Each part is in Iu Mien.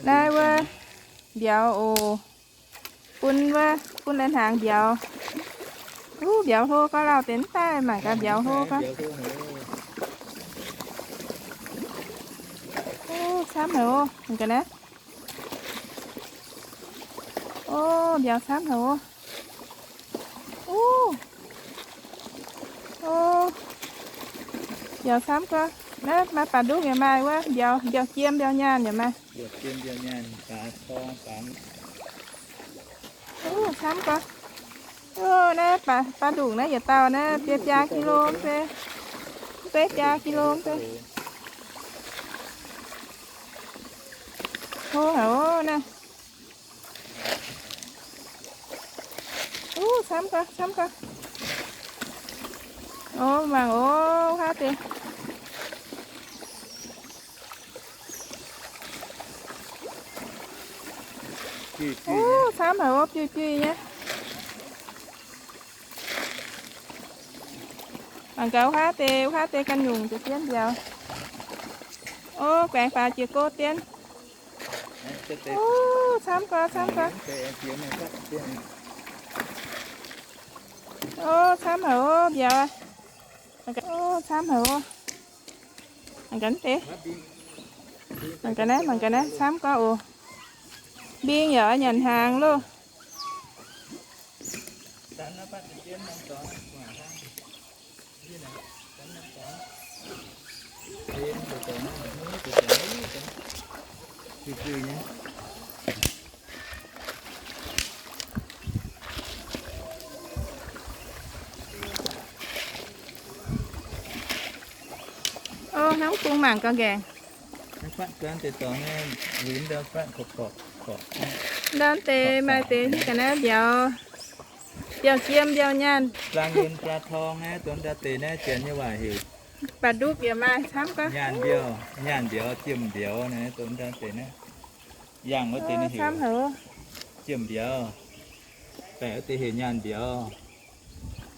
Naaiv wuov mbiauz oc. Bun wuov, bun lai-hnaangx mbiauz. Wuov mbiauz hlo gorngv lauh deix mv daaih, mangc gaax mbiauz hlo gorngv. Camv haic oc, mangc gaax naaiv. O, mbiauz camv haic oc. O, mbiauz camv gorngv. Naaiv maaih baac nduqv yaac maaih wuov mbiauz, mbiauz jiem mbiauz nyaanh yaac maaih. Camv gorngv. O, naaiv baac nduqv naaiv yietc dauh naaiv biei biaa kilo mv bei, mv bei biaa kilo mv bei. Hlo haic oc naaiv. O, camv gorngv, camv gorngv. O, mangc oc, wuov deix. O, camv haic oc, biuh biuh nyei. Mangc gaax wuov deix, wuov deix ganh nyungc ziouc dien mbiauz. O, guaengx faaux jiex go dien. O, camv gorngv, camv gorngv. O, camv haic oc, mbiauz. O, camv haic oc. Mangc gaax deix. Mangc gaax naaiv, mangc gaax naaiv, camv gorngv oc. Mbing yaac nyanc hnaangx loh. O, hnangv bung mangc gaax nqaengc. Ndau deix maaih deix hiuv ga'naaiv mbiauz, mbiauz jiem, mbiauz nyaanh. Baac ndupv yaac maaih camv gorngv. Nyaanh mbiauz, nyaanh mbiauz, jiem mbiauz naaiv, ndau deix naaiv. Yangh wuov deix camv haic. Jiem mbiauz. Baeqc wuov deix heuc nyaanh mbiauz.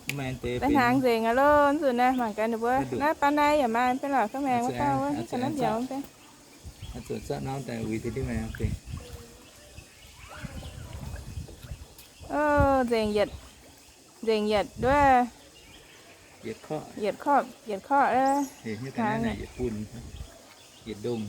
Mv maaih deix hnaangx nzengc aqv loh, nzunc naaiv mangc gaax ninh mbuo. Naaiv baan naaiv yaac maaih, mv bei lorqc, ga'maengx wuov dauh wuov, hiuv ga'naaiv mbiauz mv bei. O, nzengc yietc, nzengc yietc nduov, yietc korqv, yietc korqv, hnaangx naaic, yietc bun, yietc ndongh.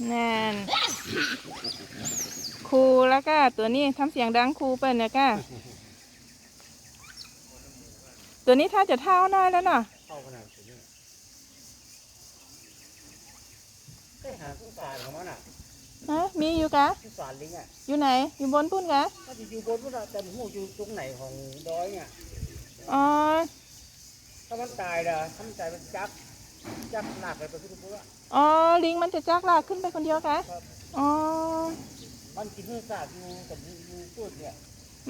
Naaiv, ครู แล้วก็ ตัวนี้ ทำเสียงดัง ครู เปิ้น แล้วก็ ตัวนี้ ถ้าจะเท่าน้อยแล้วเนาะ ฮะ มีอยู่กะ อยู่ไหน อยู่บนปุ้นกะ อ๋อ อ๋อ ลิงมันจะจักลากขึ้นไปคนเดียวกะ อ๋อ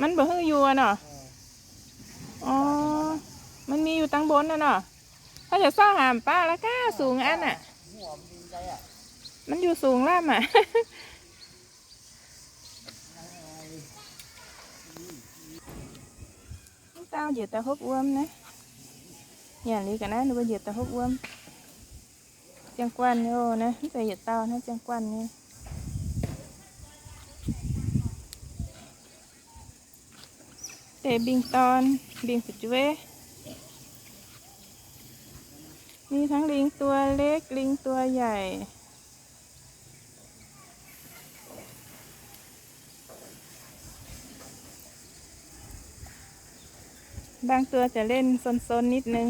มันบ่หื้ออยู่อะเนาะ อ๋อ มันมีอยู่ตังบนน่ะเนาะ ถ้าจะซ่อหามป้าแล้วก้าสูงอันน่ะ มันอยู่สูงล่ำอ่ะ Dauh njiec daaih hopv wuom naaiv. Nyanc liuz ga'naaiv ninh mbuo njiec daaih hopv wuom. Ziangh guanh nyei oc naaiv, mv zeiz yietc dauh naaiv, ziangh guanh nyei. Deix mbingh dorn, mbingh fu'jueiv. Mingh ทั้ง liuz ตัวเล็ก liuz ตัวใหญ่. บางตัวจะเล่นซนๆ นิดนึง.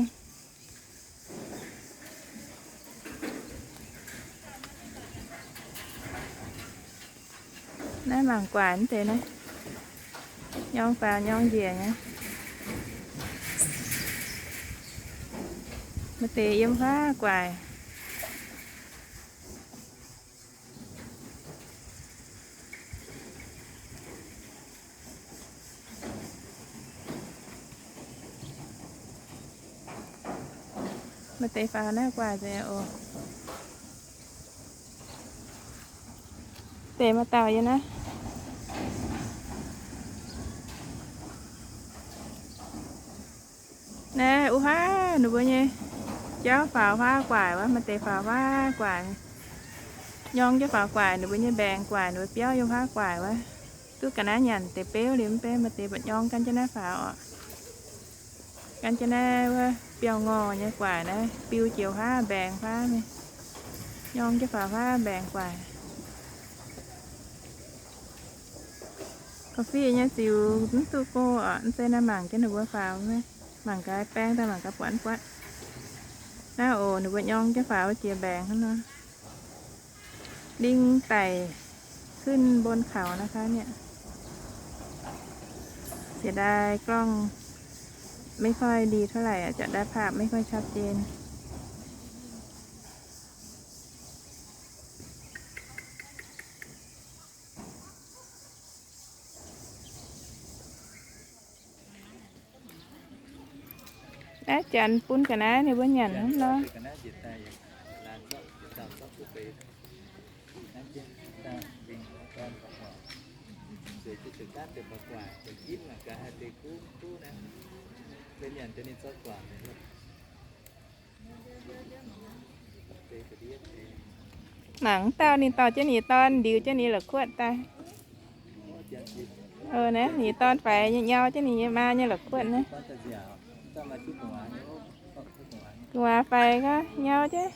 Naaiv mangc guaax deix naaiv, nyorng faaux nyorng njiec nyei. Deix yiem huaav guaaic. Maaih deix faaux naaiv guaaic nzengc oc. Deix maaih dauh yiem naaiv. Naaiv wuov huaav ninh mbuo nyei jauv faaux huaav guaaic wuov, maaih deix faaux huaav guaaic. Nyorng jienv faaux guaaic, ninh mbuo nyei mbaengx guaaic, ninh mbuo biauv yiem huaav guaaic wuov. Duqv ga'naaiv nyanc deix beuv liuz mv bei, maaih deix mba'nyorng gan jienv naaiv faaux oc. Gan jienv naaiv wuov biauv-ngorh nyei guaaic naaiv, biu jiex huaav mbaengx huaav mingh. Nyorng jienv faaux huaav mbaengx guaaic. Ga'fih nyei ziux mv duqv go oc, mv zeiz naaiv mangc jienv ninh mbuo faaux, mangc gaax baeng daaih mangc gaax buatc buatc. Naaiv oc, ninh mbuo nyorng jienv faaux jiex mbaengx hnangv nor. ลิงไต่ขึ้นบนเขานะคะเนี่ย เสียดายกล้องไม่ค่อยดีเท่าไหร่ อาจจะได้ภาพไม่ค่อยชัดเจน Naaiv janx bun ga'naaiv ninh mbuo nyanc hnangv nor. Mangc mv dauh ninh dorh jienv ninh dorn ndiux jienv ninh la'kuotv daaih. Naaiv ninh dorn faix nyei nyau jienv ninh nyei maa nyei la'kuotv naaiv. Gu'nguaaz faix gaax, nyau jienv,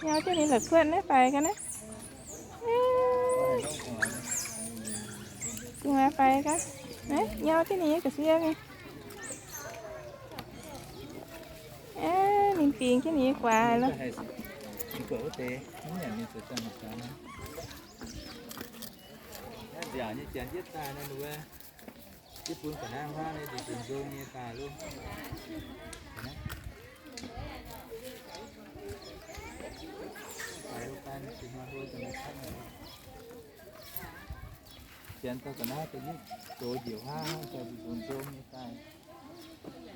nyau jienv ninh la'kuotv naaiv faix gaax naaiv. Gu'nguaaz faix gaax, naaiv nyau jienv ninh nyei ga'sie mingh. Ninh bingx jienv ninh nyei guaax loh.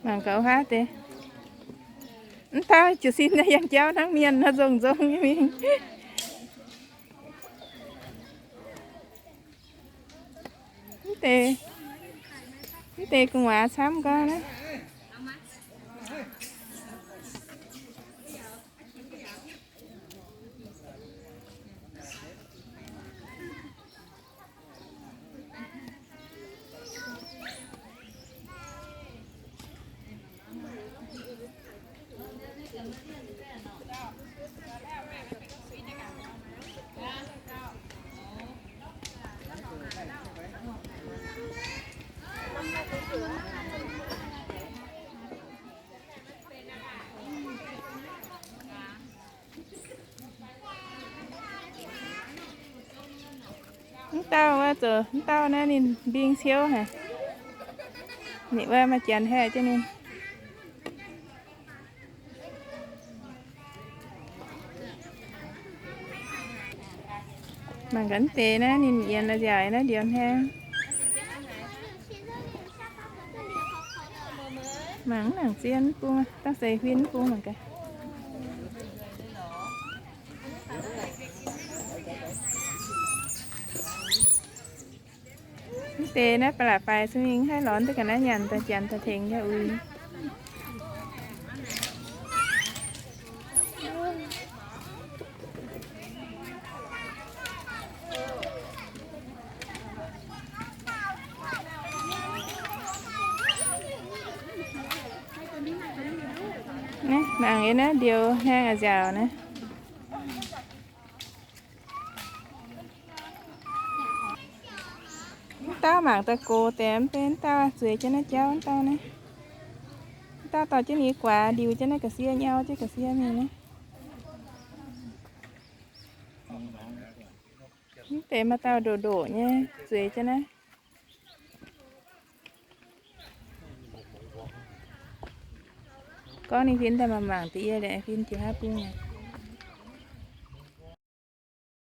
Mangc gaax huaav deix. Mv tauv jiez sin naaiv yangh jauv hnangv mienh nor, nzong-nzong nyei mingh. Mv deix, mv deix gu'nguaaz camv gau naaiv. Mv dauh wuov zoux, mv dauh naaiv ninh mbing ciouv haic. Ninh wuov maaih janx haeqv jienv ninh. Mangc gaax mv deix naaiv ninh yienx la'nziaauc naaiv ndiux hnaang. Mangc mv nangc zien bung, dangh seix huin bung mangc gaax. Mv deix naaiv ba'laqc faix cun mingh haih lorz duqv ga'naaiv nyanc daaih janx daaih tengx yaac uix. Naaiv mangc yie naaiv ndiux hnaang a'nziaauc naaiv. Mv dauh mangc daaih gox deix mv bei, mv dauh zueiz jienv naaiv jauv, mv dauh naaiv. Mv dauh dorh jienv ninh guaax ndiux jienv naaiv ga'sie, nyau jienv ga'sie mingh naaiv. Mv deix maaih dauh ndoqc ndoqc nyei zueiz jienv naaiv. Gorngv ninh fim daaih mangc mangc deix yie, fim jiex haav bung.